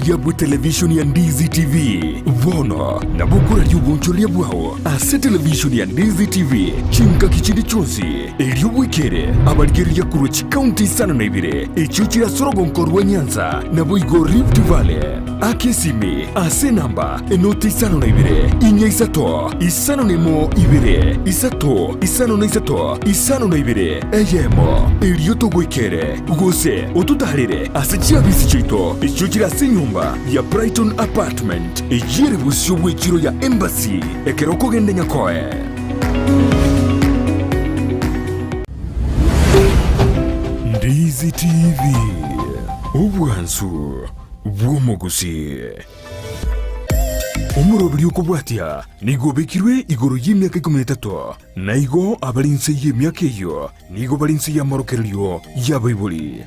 Obuya bwe television ya Ndizi TV. Bono nabo okoraria obonchoreria bwao ase television ya Ndizi TV chingaki chinde chionsi, erio bwekere abarigereria korwa chikaunti isano na ibere echio chire ase orogonko rwa Nyanza naboigo Rift Valley. Aka esimi ase enamba enoti 52 inya isato 51 2 3 53 52 eyemo, erio togoikere gose ototaarere ase chiabisi chiaito echio chire ase enyomba ya Brighton Apartment eyio ere bosio bw'echiro ya Embassy ekero okogenda Nyakoe. Ndizi TV, obwansu bw'omogusii. Omoroberi okobwatia nigo obekirwe igoro y'emiaka ikomi na etato, na igo abare inse y'emiaka eyio nigo bare inse y'amorokererio y'abaibori.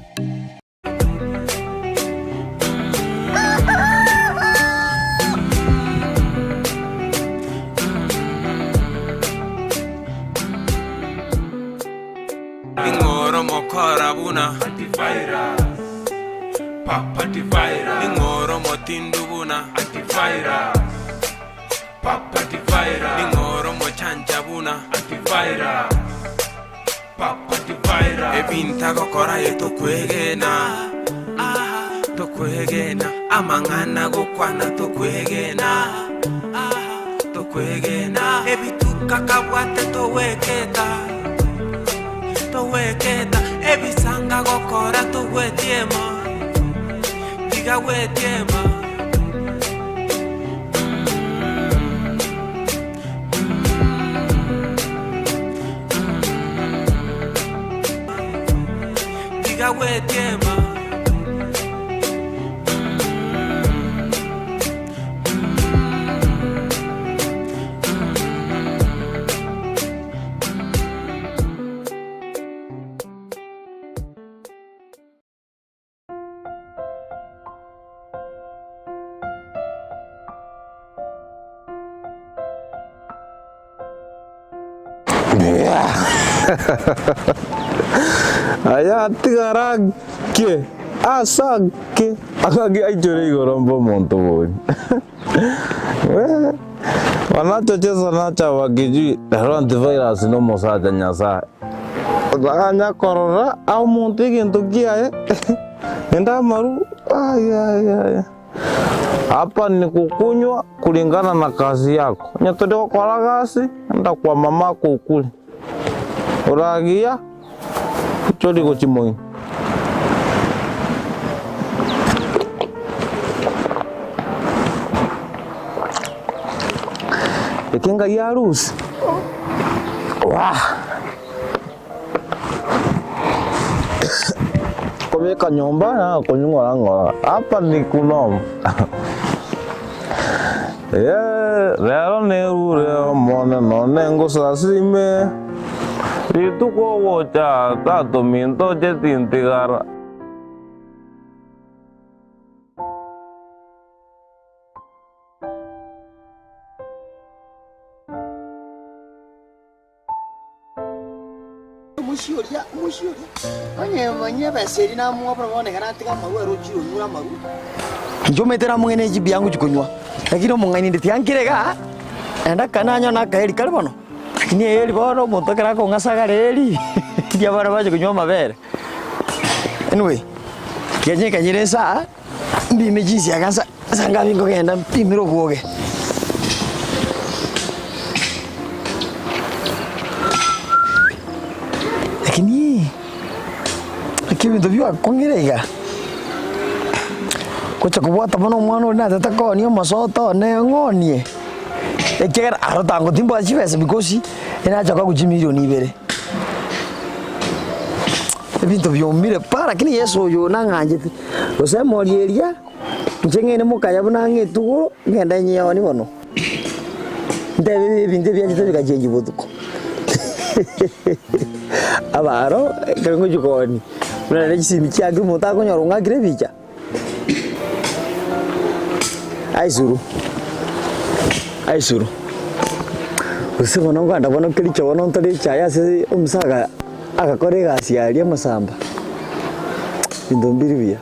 Ning'o mokora buna Ning'o motindu buna Ning'o mochancha buna Ebinto agokora aye tokwegena Tokwegena Amang'ana agokwana tokwegena Tokwegena Ebituko akabwate togweketa Togweketa Ebisanga agokora togwetiema Tiga gwetiema. Tiga gwetiema. Aya atigara ake, ase ake, agaki aichore igoro mbe omonto bori. Wanachocheza nacha wakijui rero antivirus na omosacha Nyasaye. Otaganya korora omonto egento kiaye ende amaru ayayaya. Hapa ni kukunywa kulingana na kazi yako. Onye tori gokora gasi, enda kwa mamako okure. Oragiya, tori gochia moino. Eke ngai arusi, waa. Kobeka nyomba na konywa ng'ora ng'ora. Hapa ni kunoma. Eh, rero nerure omone none ngosasime rituko ogocha tata ominto oche tintigara. Omochie oria, omochie oria, onye manyia ebesa eria namoa bono bono ekero natiga amarwa ere ochire onyure amarwa. Inche omanyete namong'aini echibi yangu chikonywa, lakini omong'aini inde tiga nkire igaa, naende aka nanyora na akaeri kare bono, lakini eeri bono omonto ekero akong'asa agare eeri, riria abana bache konywa amabere. Anyway, tiga nyekanyere esaa, mbime chinsiaga nsa nsa ngabi nkogenda mpimere obwoge. Lakini naki ebinto biakong'ire iga, gocha kobwata bono omwana oria natete koonia omosoto one ng'onie, ekiagera aro tango timbwati chibesa because enacha koagwa chimilioni ibere. Ebinto biomire pa lakini Yeso oyo nang'anchete, gose emori eria, inche ng'ende mokaya buna ng'a etugo, ngende nyeoni bono. Ntebe ebinto ebiachete bigachenchia botuko. Abaro, ekero ngochia koonia, buna rero chisimi chiakire omonto akonyora ong'akire ebicha. Aisuru, aisuru, gose bono nkogenda bono kericho bono ntore echae ase omusaga agakora egasi aria amasamba, ebinto mbiri buya.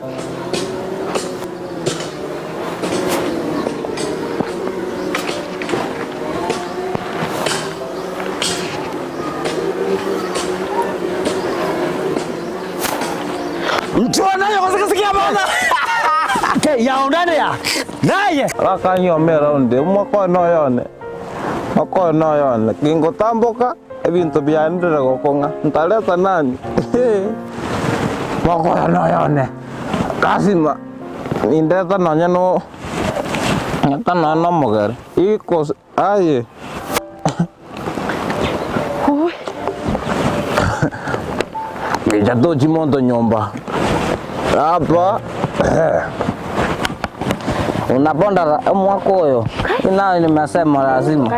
Naye ya ondane ya. Naye. Bakanyuoma eround omwaka oyo noyo one, omwaka oyo noyo one, gingotamboka ebinto biaendire gokong'a, ntareta nani omwaka oyo noyo one, lasima nindete nonye no ndete nonye na omogere, iko aye. Ngicha tochi monto nyomba hapa unaponda omwaka oyo naye nimesema lazima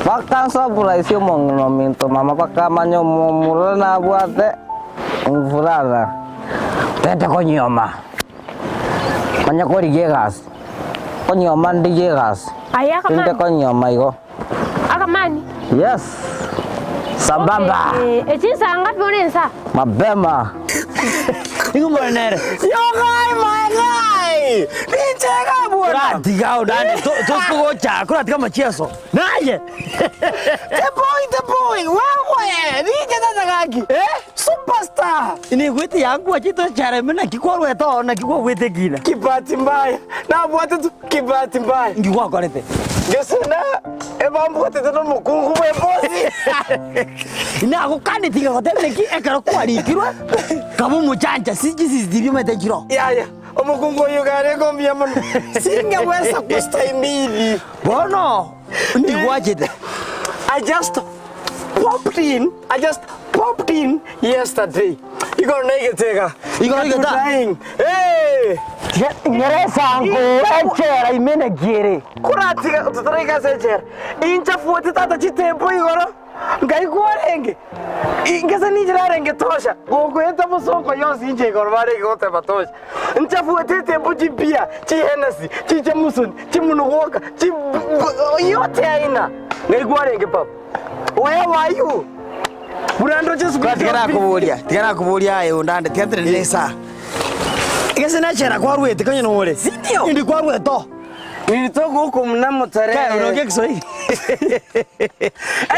bakansurprise omong'ina ominto mama bakamanya omomura nabwate mvulana tete konyuoma manye korigia egasi konyuoma ndigie egasi Aye tinde akamani. konyuoma igo. Akamani. Yes. Sambamba. Okay. Echi nsaa ngapi ore nsaa? Mapema. Nigo nere. Yo gai my guy. Ninchega bwana. Kuratiga ondane tokogocha kuratiga machieso. Naye. The boy, the boy. Wewe, ninche sasa gaki. Eh? Superstar. Nigwete yangu achito chareme naki kwarwete oo naki kwagwete kina. Kibahati mbaya. Na bwate tu kibahati mbaya. Nki gwakorete? Gesena ebambwatete nomokungu bw'embosi. Nagokaneti ngagotebia naki ekero kwarikirwe kaba omochancha si chisisitibi omanyete chiroo. Yaya, omokungu oyo iga arenge omuya mono, singeweza kustahimili. Bono ndi gwachete. I just popped in, I just popped in yesterday. Igoro naigete iga. Igoro naigete? Dying. Hey! Ng'era esango echela ime naki ere. Koratiga totaraika ase echela. Inchafuete tata chitempo igoro, nkaigwa orenge. Ingese ninche narenge tosha, gokoeta bosongo yonsi inche igoro barenge goteba tosha. Nchafuete etempo chipia, chi Hennessy, chi Jameson, chi Munugoka, chi yote aina. Nkaigwa orenge papa. Where were you? Buna ndoche sukuru Tiga nakoboria, tiga nakoboria aye ondande, tiga ntenene esaa. Gese nechela kwarwete konya nore. Sindio? Indi kwarwete oo. Nilitoka huko mnamo tarehe. Kae unaongea Kiswahili.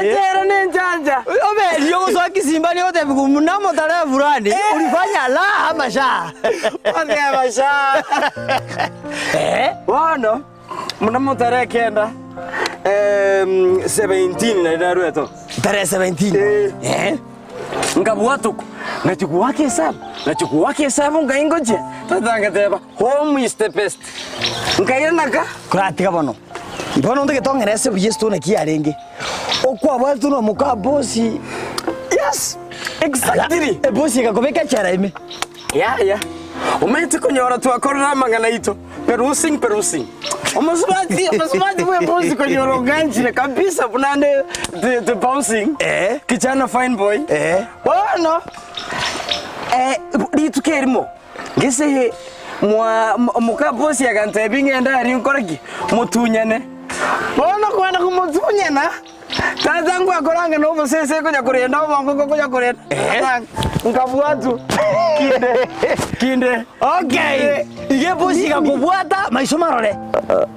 Echera ne njanja. Obe ndio gosoa kisimbani yote mnamo tarehe fulani ulifanya la ama sha. Oteba sha. Eh? Bono mnamo tarehe kenda em 17 nari narwete. Tarehe 17. Eh. Eh? Nkabwatuka ngachia goaka esabu ngachia goaka esabu nkaingochia tata ngateba home is the best nkairana ka. Koratiga bono. Bono ntagete ong'ere ase buya esitone ki yarenge. Okwabwatwe na omoka bosi. Yes exactly. Ebosi egakobeka echela ime. Yaya, omanyete konyora twakorire amang'ana aito, perusing perusing. Omosubati, omosubati bw'embusi konyora onganchire kabisa buna ande the, the bouncing. Eh. Kijana fine boy. Eh. Bono, eh, rituko erimo, ngese mwa moka bosi agantebia ng'ende aria nkore ki? Motunyane. Bono kwenda komotunyana, Tata ngwakora ang'e nobosese konya korenda obongo konya korenda. Tata nkabwatu kinde kinde. Okay. Iga epusi igakobwata maiso marore.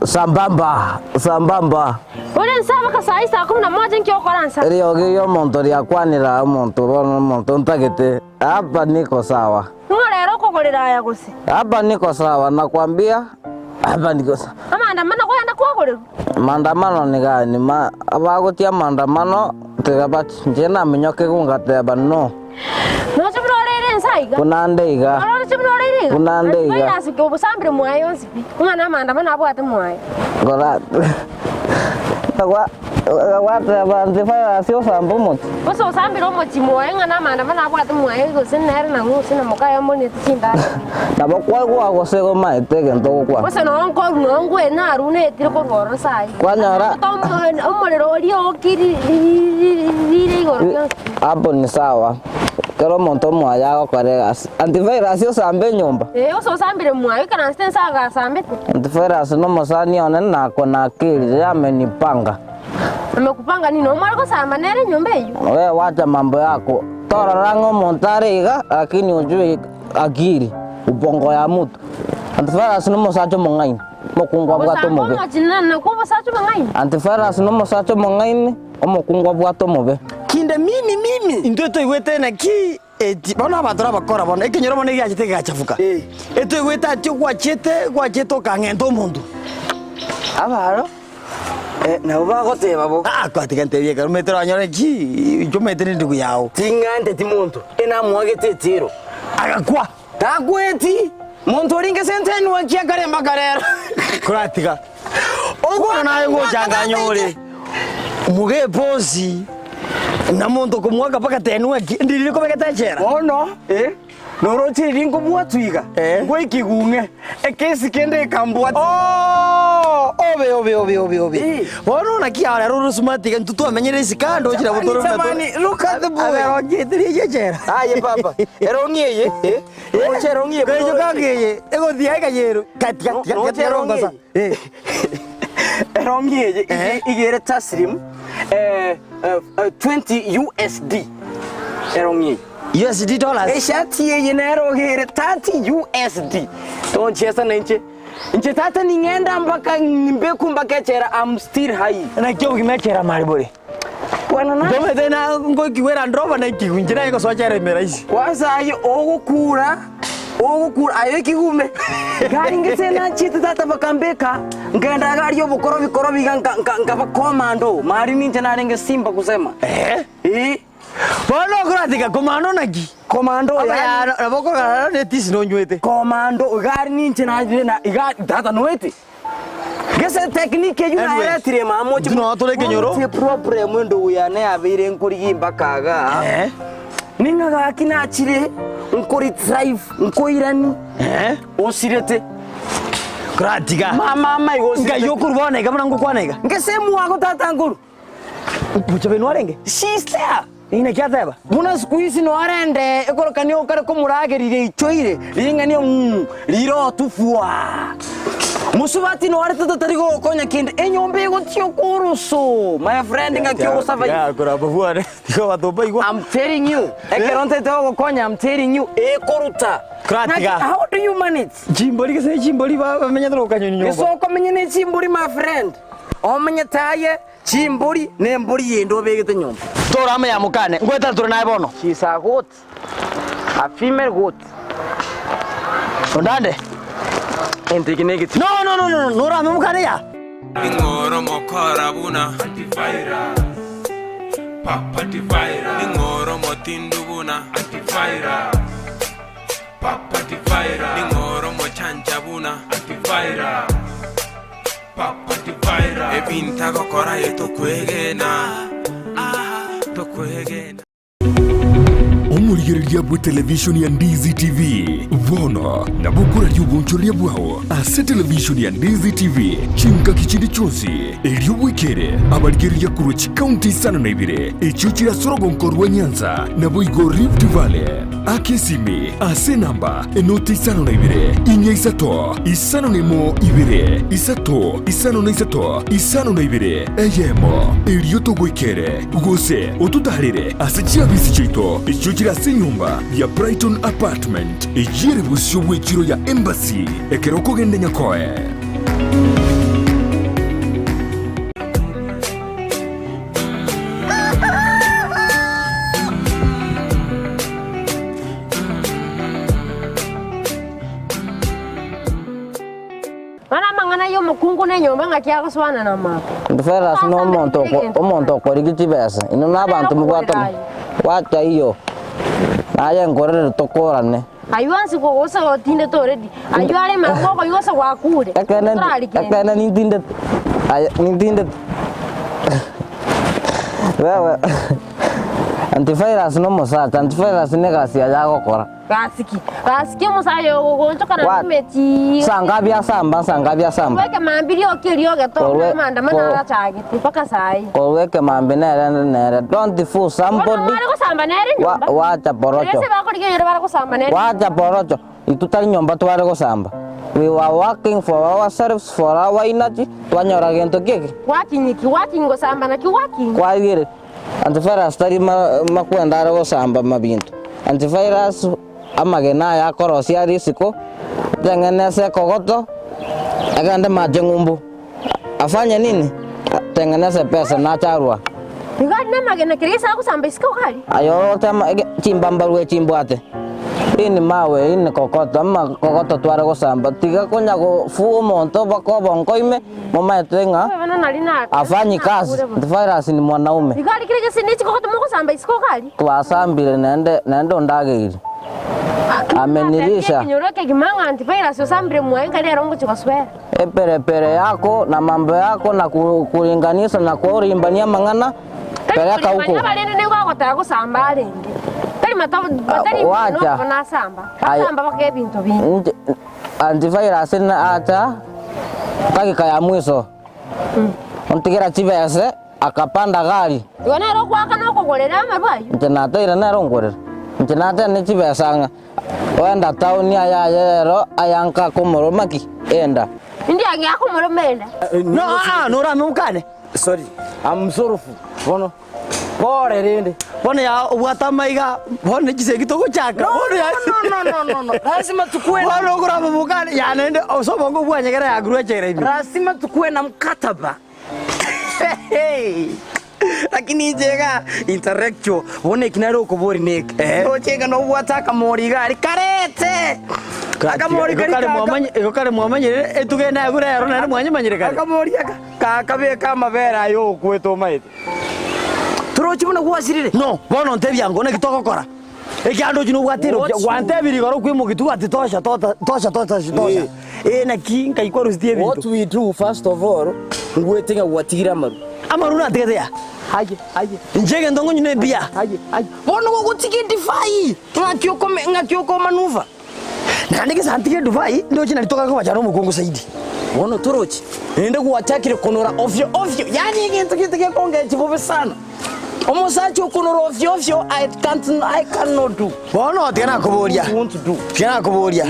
Sambamba, sambamba. Ore nsa mpaka saa hii saa kumi na moja nki okora nsa. Eriogi ri'omonto riakwanera omonto bono omonto ntagete hapa niko sawa. Ng'o rero okogorera aya gose? Hapa niko sawa nakwambia hapa niko sawa. Amaandamano kwagenda kwagorerwa? Maandamano ni gani? Ma, abagotia maandamano tiga bachi. Inche naminyoke ngateba no. Noche buna oreire ense aiga? Buna nde iga. Oroche buna oreire iga? Buna nde iga. Antivirus ki obosambire mwaye onsi pi. Ng'a namaandamano abwate mwaye. Ngora Gwa gwateba antivirus osambe omochie. Gose osambire omochie mwaye ng'a namaandamano abwate mwaye gose nere nang'o gose na mokaye amoneti chindagera. Nabo kwaigwa gose omaete egento ogokwana. Gose noo nkorwa noo ngwe narure netire korwa ororo saii. Kwanyora. Omorero oria okiri rire igoro rionsi. Hapo ni sawa. Kera omonto omwaye agokora egasi. Antivirus osambe enyomba. Ee, gose osambire mwaye oikaransete inse agasambete. Antivirus nomosani one nakonakerire amenipanga. Amekupanga nini? Omare gosamba nere enyomba eyio. Wewe wacha mambo yako. Torora ng'a omonto are iga lakini ojue akiri ubongo ya mutu. Antivirus nomosacha omong'aini, omokungu abwate Gosamba omobe. omochie nakwo obosacha obong'aini. Antivirus nomosacha omong'aini, omokungu abwate omobe. Kinde mimi mimi. Intwe toigwete naki. Eti bono abanto nabakora bono, ekenyoro bono egiachete kegachafuka. Eh. Etoigwete atio gwachiete gwachiete okang'enta omonto. Abaro eh, nabo bagoteba bo. Ah, kwatiga ntebie ekero omanyete oranyore ki, inche omanyete nendugu yao. Ting'anteti monto, enamoagete echiro. Agakwa. Takweti, monto oria inge sente enwanchi akare mpaka rero. Koratiga. Bono naye ngochanganya ore, mogeposi, na monto okomoaka mpaka tenweki, ndiriri kobegete echela. Bono, eh, noroche riria nkobwatwa iga, Eh. ngoikigung'e, ekesi kende ekambwatia. Oh, obe obe obe obe obe. Eh. Bono naki aye rero ore smart iga intwe twamenyire isiko ande ochire Jamani, botoro buna jamani, look at the boy. Aberongete riria echela. Aye papa, erong'i eye, eh, roche erong'i eye buna Kecho oroche. kang'eye, egothia ekayero. Tiga tiga tiga Roche tiga erong'i rongosa. eye. Eh. Erong'i eye Eh. iga ere taslim eh, eh, eh, 20 USD. Erong'i eye. USD dollars. Eshati eye nero iga ere 30 USD. Tonchiesa na inche. Inche tata ning'enda mpaka nimbeku mpaka echela I'm still high. Naki obogima echela mari bore. Bwana na Ntomanyete na ngoikigwa Land Rover na ekigwe inche naye gosoa echela ime rahisi. Kwanza aye ogokura ogokura aye ekigume gari ngese nachete tata bakambeka nkenda gari obokorobi korobi iga nka- nka- nkaba komando mari ninche narenge simba kusema Eh? eh Bono okoratiga komando naki? komando Aba yani ya nabo okorara ne tisi nonywete. komando gari ninche na na iga tata noete gese technique eyu Anyway, naeretire mamoche intwe noo tore ekenyoro. problem endugu yane yabeire nkorigi mpaka igaa Eh? Ning'a gaki nachire nkori drive nkoirani Eh? osirete Koratiga. mama ama igo Ngai osirete okorwa bono iga buna ngokwana iga. ngese mwago tata nkoru Mocha benu arenge? she's there Inaki ateba? buna siku hizi noarende ekorokania okare komuragerire ichoire ring'ani mm, rirotufua mosubati noarete totari gokonya kende enyomba egotia okoroso my friend ng'aki ogosava Ya koraba bwane. Tiga abanto mbaigwa. I'm telling you ekero ntete ogokonya I'm telling you ekoruta Koratiga. Ng'aki, how do you manage Chimbori gese chimbori bamenyete okanyoni nyomba. Esoko omenye ne chimbori my friend omenyete aye chimbori na embori yende obegete nyomba. Tora amo ya mokane, ngoetana tore naye bono. She's a goat, a female goat. Ondande. Enteke na egeti. No no no no, nora ame mokane ya. Ning'oro mokora buna Antivirus Papa Antivirus Ning'oro motindu buna Antivirus Papa Antivirus Ning'oro mochancha buna Antivirus Papa Antivirus Ebinto agokora aye tokwegena ah, tokwegena. Omorigereria bwe televishoni ya Ndizi TV bono nabo okoraria obonchoreria bwao ase televishoni ya Ndizi TV chingaki chinde chionsi erio bwekere abarigereria korwa chikaunti isano na ibere echio chire ase orogonko rwa Nyanza naboigo Rift Valley. Aka esimi ase enamba enoti isano na ibere, inya isato, isano na emo ibere, isato, isano na isato, isano na ibere, eyemo, erio togoikere, gose ototaarere ase chiabisi chiaito echio chire ase enyomba ya Brighton Apartment, eyio ere bosio bw'echiro ya Embassy, ekero okogenda Nyakoe. Bono amang'ana y'omokungu na enyomba ng'aki agosoana namako. Ferus na omonto oko- omonto okorigia chibesa, inwe na abanto mobwate wacha iyo, naye nkorere tokorane. Aywo onsi gose gotindete already. Aywo are magega okoigwa gose gwakure. Ekeene Torari kende. ekeene nintindete aye nintindete wewe antivirus na omosacha antivirus na egasi yaye agokora. Gasi ki? Gasi ki omosacha oyo ogoonchokana What? nemechii. Nsangabi asamba nsangabi asamba. Korwa ekemambia rioka erio ogetonga Korwa amaandamano ko- arachagete mpaka saa hii. Korwa ekemambia nere nere don't fool Bono somebody bare gosamba nere wa nyomba. wacha porocho. Ase bakorigia enyomba bare gosamba nere Wacha porocho intwe tari nyomba tware gosamba we were working for ourselves for our energy twanyora gento keke. Working ki? Working gosamba naki working? Kwaigire antivirus tari makwenda are gosamba mabinto. Antivirus amagena aya akorosia are isiko, ateng'ene ase ekogoto, agende mache ng'umbu. Afanye nini? Atengeneze pesa nache arwa. Igo aria namagena keria gese agosamba isiko iga aria. Aye orote ama ege chimbambaru echimbwate, Hii ni mawe, hii ni kokoto, ama kokoto tware gosamba, tiga konya gofua omonto mpaka obongo ime, momaete ng'a Bono nari na hafanyi kazi, antivirus ni mwanaume. Igo aria keria gese ne chikokoto mogosamba isiko iga aria. Twasambire naende naende ondageire. Amenilisha. Ekenyoro ekegima ng'a antivirus osambire mwaye nkari ere ongochia goswera. Eperepere yako na mambo yako na kulinganisha na korimbania amang'ana, Tari pereka korimbania huko. abarende nigo agotaka gosamba arenge. Tari mata batari Wacha. nokoba nasamba. Aye. Basamba baka ebinto binde. Inche antivirus na acha dakika ya mwisho ontigera chibese akapanda gari. Igo nere ogoaka na okogorera amarwa ayio. Inche nateire nere ongorera. Inche nateire ne chibesa ng'a oenda town aya aye rero aya nka komoroma ki? Enda. Indi ang'ea komoroma enda. No, ah, norame mokane. Sorry, I'm sorrowful. Bono. Pore rende. Bono ya obwate amaiga, bono ne chisegi togochaka. Bono ya No, no, no, no, no. Lazima tukue na Bono okorama mokane, ya naende ase obongo bwanyegera yakurwa echera ime. lazima tukue na mkataba. Lakini inche iga intellectual bono eki nare okobori neke. Eh. Roche iga nobwate akamori iga aria karete. Akamori Igo kari kare kaka. mwamanye, igo kare mwamanyire, etuga ende agure ero naende mwanyemanyire kare. Akamori aka kakabeka amabere aye okwete omaete. Torochi buna gwasirire. No, bono ntebia ango naki togokora. Ekiagera ndochi nobwate erokia, What's- gwantebirie igoro okwimokia ati tosha tota tosha tota tosha. Eh naki nkai kwarusitie ebinto. What we do first of all, ngwete ng'a gwatigire amaru. Amaru natigete ya? Aye, aye. Inche egento ngonywa nembiya. Aye, aye. Bono gogotiga edivai, ng'aki okome ng'aki okomanuva. Naende gese antige eduvai, ndoche nari togaka kobachana omokungu zaidi. Bono torochi, naende gwachakire konora ovyo ovyo, yaani egento gete gekongechi bobe sana. Omosacha okonora ovyo ovyo, I can't, I cannot do. Bono tiga nakoboria, I want to do. tiga nakoboria,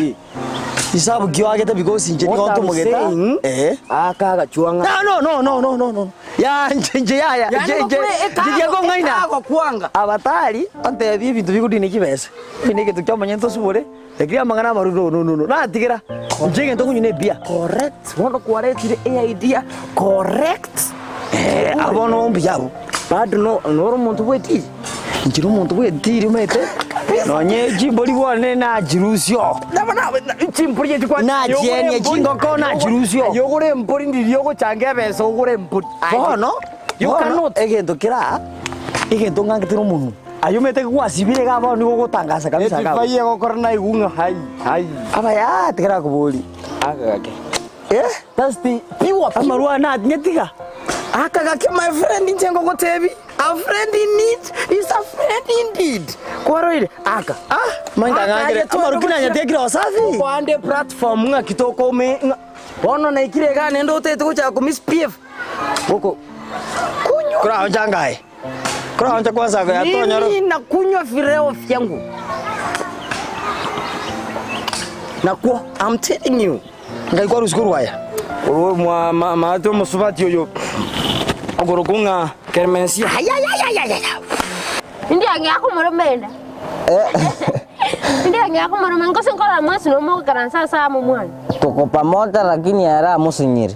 isabu ki oagete because inche nigo What I'm ntomogeta, saying, eh. aka agachwang'a. No, no, no, no, no, no, no. Ya inche inche yaya, inche inche, inche tiakong'aina. Ekagokwanga. Abatari, ontebie ebinto bigotini chibesa, ebi negento kiomonyene tosibore. Lakini amang'ana amaru no no no no natigera inche egento nkonywa ne ebia. Correct, bono kwaretire e idea correct. Eh, abwo bono mbuya abwo. Bado no noro omonto bwetiri. Inche na omonto bwetiri omanyete, nonye chimbori bwane nachirusia oo. Chimbori echi kwa Nachienia chingoko nachirusia oo. Aye ogore embori ndiria ogochanga ebesa ogore embori. Bono, You bono cannot. egento kera aa, egento ng'angete na omonwa. Ayio omanyete gwasibire iga bono nigo ogotangasa kabisa iga abwo. Edivai egokora naigwe ng'a hai hai. Abaya tiga nakoborie. Aka gake. Eh? That's the pure pure. Amarwa ane atinyetiga. Aka gake my friend inche ngogotebi a friend in need is a friend indeed. Kwaroire aka. Ah, mainta ng'angere. Amarwa ki nanyatiekire osafi. Kwande platform ng'aki tokome ng'a bono naikire iga naende otagete gochaka ko misbehave. Goko kunywa. Koraoncha ngaye. Koraoncha kwanza yatonyora. Mimi nakunywa vileo vyangu. Nakwo, I'm telling you. Ngai kwarusia korwa aya. Korwa mwa ma maate omosubati oyo okorokwa ng'a Kermensia. Ayayayayaya. Indi ang'ea komoroma enda. Indi ang'ea komoroma gose nkorora mwensi nomogoikaransa ase amo mwane. Tuko pamoja lakini ere amusinyire.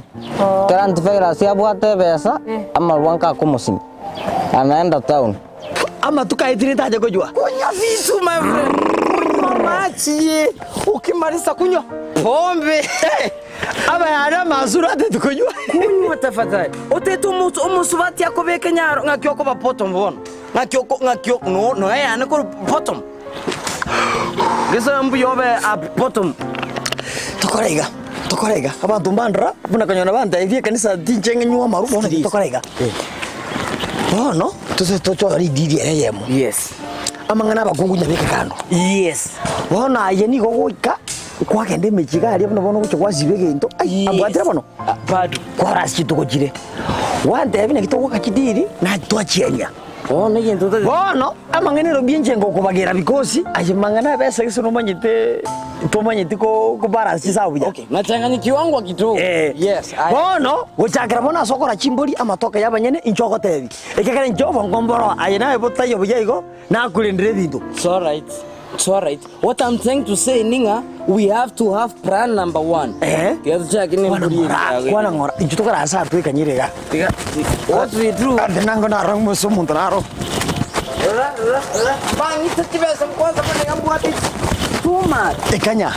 Kera antivirus abwate ebesa amarwa nkakomosinya. Anaenda town. Amatuko aetire ntache konywa. Kunywa vitu my friend. Kunywa machi. Ukimaliza kunywa pombe. Abayane amasura atete konywa. Kunywa tafadhali. Otete omosu omosubati akobeka enyaro ng'aki okoba bottom bono. Ng'aki oko ng'aki oko no nonya yane korwa bottom. Gese mbuya obe up bottom. Tokore iga, tokore iga, abanto mbandora, buna konya nabantebirie ekanisa tinche ng'nywe amaru bono inche tokore iga. Bono, tose tochore ridiri ere eyemo. Yes. Amang'ana abakungu nyabeke kando. Yes. Bono aye nigo ogoika, kwagenda emechie iga aria buna bono ogocha gwasiba egento, ai, Yes. abwatire bono? Bado. Kwarora ase chituko chire. Gwantebia naki togoaka chidiri, na twachienia. Bono egento otagete. Bono amang'ana ero mbienche ngokobagera bikosi, aye mang'ana abesa gese nomanyete tomanyeti ko kobalance chisabu buya. Okay, nachanganyikiwangwa kidogo. Eh. Yes, I Bono gochakera bono ase okora chimbori amatoke y'abanyene inche ogotebi, ekiagera inche obongo mboro aye naye botaiyo buya igo nakorendire ebinto. It's alright. It's alright. What I'm trying to say ning'a we have to have plan number one. Eh. Tiga tochake ne Kwana embori ng'ora, eye. kwana ng'ora. Intwe tokora ase atwekanyire iga. Tiga what we do. Ande nango naro ng'use omonto naro. Rora, rora, rora. Bang'ite chibesa kwanza bono iga mbwate too much. Ekanya.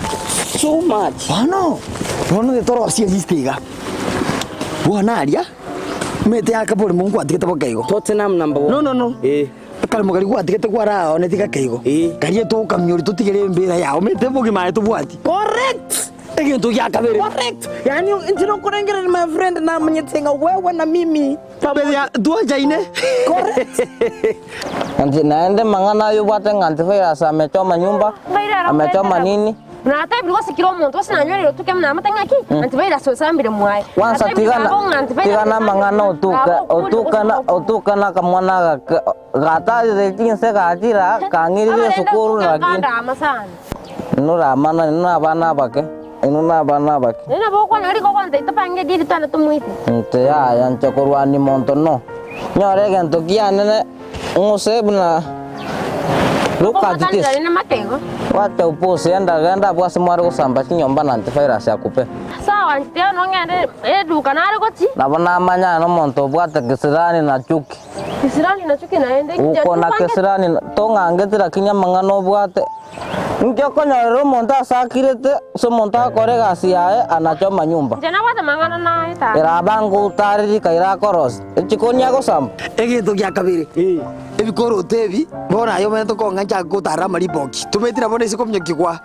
Too much. Bono, bono titorosie list iga. Bono aria, omanyete yaka borimo nkwatigete boka igo. Tottenham number one. No, no, no. Eh. Ekaremo karia gwatigete kwaraoneti gakeigo, Ee. karia tokaminyori totigere embera yao, omanyete obogima aye tobwati. Correct! Egento gia kabere. Correct! Yaani inche nokorengereria my friend namanyete ng'a wewe na mimi pamoja. Twanchaine. Correct! Anti naende mang'ana ayio obwate ng'a antivirus amechoma nyumba, amechoma nini. Natebire gose kera omonto gose nanyorire otuke buna amate ng'aki, antivirus osambire mwaye. Kwanza Natebire tigana baba ng'a antivirus tigana osambire amang'ana mwaye. otuka Baba okure otukana gose okure. otukana akamwana agake gatarire chinse gachire aa kang'irire Abarende esukuru otuka lakini nkandama sana. inwe oramana inwe na abana abake inwe na abana abake. Naende nabo okwana riko ogontebia topange ediri twane tomoite. Inche yaya inche korwania monto no nyore egento kiane ng'use buna look at this. Okomotanera rende make igo. Wacha upuzi enda genda abwo ase mware gosamba chinyomba na antivirus akupe. Sawa inche tiga nong'ende eduka nare gochi. Nabo namanya nomonto obwate kisirani na chuki. Kisirani na chuki naende inche Uko na tobangete. kisirani tong'angeti lakini amang'ana obwate. Inki okonyorera omonto ase akirete ase omonto agokora egasi yaye anachoma nyumba. Inche nabwate amang'ana naye tata. Eraba ngoutareri kaira akorosia echikoni agosamba. Egento gia kabere, ebikoroto ebi, bono aye omanyete kong'a nchake gotarera amariboki, tomaeti nabo nase kominyokigwa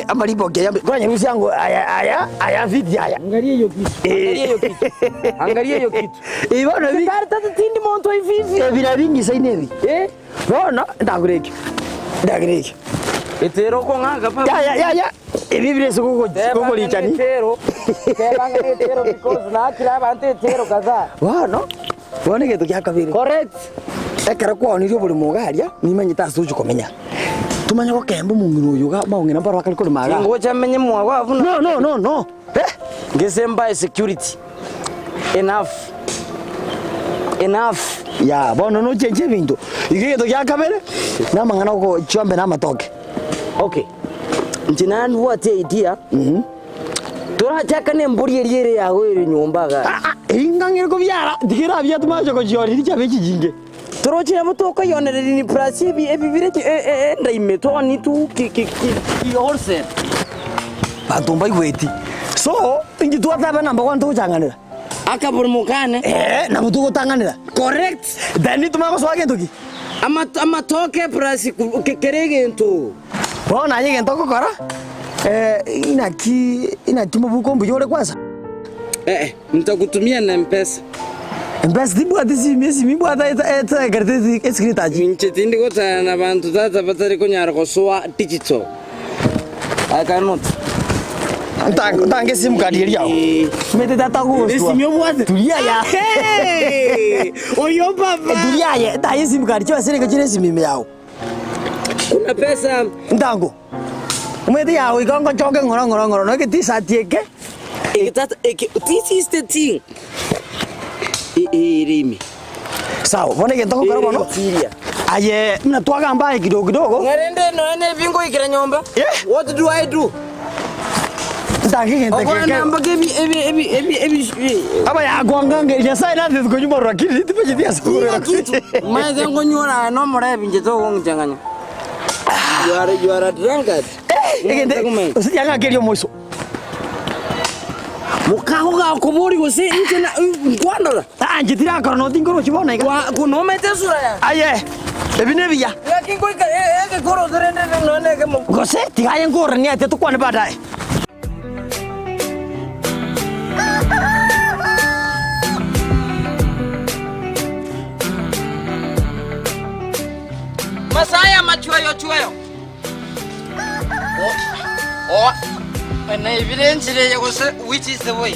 amariboki aya mbe, koranyerusia ango aya aya aya fiti aya. Angalia hiyo kitu. Angalia hiyo kitu. Angalia hiyo kitu. Ebi bono ebi, Tari tata tindi monto ivivi. ebi nabio ing'isaine ebi. Eh? Bono, ndagore eke, ndagere eke. Etero okong'aka papa. Yaya yaya, ebi bire ase Teba ng'a gogorichani. netero. Teba ng'a netero because nakire abanto etero kadhaa. Bono, bono egento gia kabere. Correct. Ekero kwaonirie oboremo iga aria, nimanyete ase togochia komenya. Tomanye gokemba omong'ina oyo iga, amang'ina mbaro akare korema igaa. Tingocha menye mwago abwo No, no, no, no, eh! Ngese mbae security. Enough. Enough. Yaa, bono nochenche ebinto. Iga egento gia kabere, na amang'ana oko chiombe na amatoke. Okay. Inche nabwate idea, torachaka na embori eria ere yago ere nyomba igaa. Ah, ah, eyio ngang'ire kobiara, tiga erabia tomache gochioria chiabe chichinge. Toroche nabo tokoyonereria ni plus ebi ebibire enda ime twani tu ki ki ki wholesale. Banto mbaigweti. So, inki twateba number one togochang'anera? Akabori mokane. Ee, nabo togotang'anera. Correct. Then tomanye gosoa gento ki? Amatoke plus kera egento. Bono aye egento ogokora, inaki inaki mobuko mbuya ore kwansa? Eh, ntakutumia na mpesa. Mpesa timbwati esimi, esimi mbwate etekerete escreen touch. Inche tindi gotana na banto tata batari konyara gosoa digital. I cannot. Ntange esimu card eria yao. Omanyete tata agogoswa. Esimi obwate? Turia ya. Oyo papa. Turia aye, taye esimu card chionsi nigo chire esimi ime yao. Kuna pesa. Ntango. Omanyete yago iga ngochoke ng'ora ng'ora ng'ora nonya egetisati eke. Eke tata eke this is the thing. Ere ime. Sawa, bono egento ogokora Ere bono, interior. aye buna twagamba aye kidogo kidogo. Ng'a rende nonya na ebi ngoikera nyomba. Eh. What do I do? Ntange egento eke Okwana eke. namba ebi ebi ebi ebi ebi. Aba yakwanganga Nyasaye natete konyumorora lakini timanyeti ase Kila okorera. kitu. Maete nkonyora nomorebe inche togong'ichang'anya. You are you are a drunkard. Egento gose tiang'akeria omoiso. Mokago gakobori gose inche na nkwandora. Ah, inche tirakora nonya tinkorochia bono iga. Kwa kunomete esura yane. Aye, ebi nebiya. Ng'aki ngoika egekoroto rende nonya na ekemo. Gose tiga aye nkoranie atia tokwane baadaye. Masaa machweyo chweyo. O, o, naibire enchera eye gose which is the way?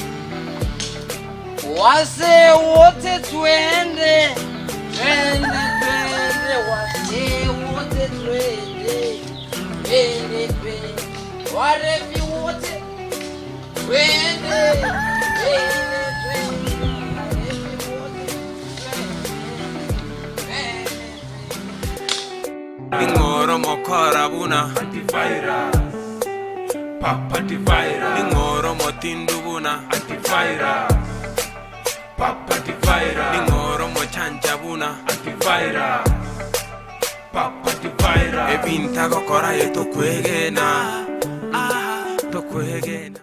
Wase wote twende, twende, twende, wase wote twende, twende, twende, warevi wote twende, twende, twende, warevi wote twende, twende, twende. Ning'o Ning'oro mokora buna Antivirus Papa Antivirus Ning'oro motindu buna Antivirus Papa Antivirus Ning'oro mochanja buna Antivirus Papa Antivirus Ebinto agokora aye tokwegena, ah, tokwegena.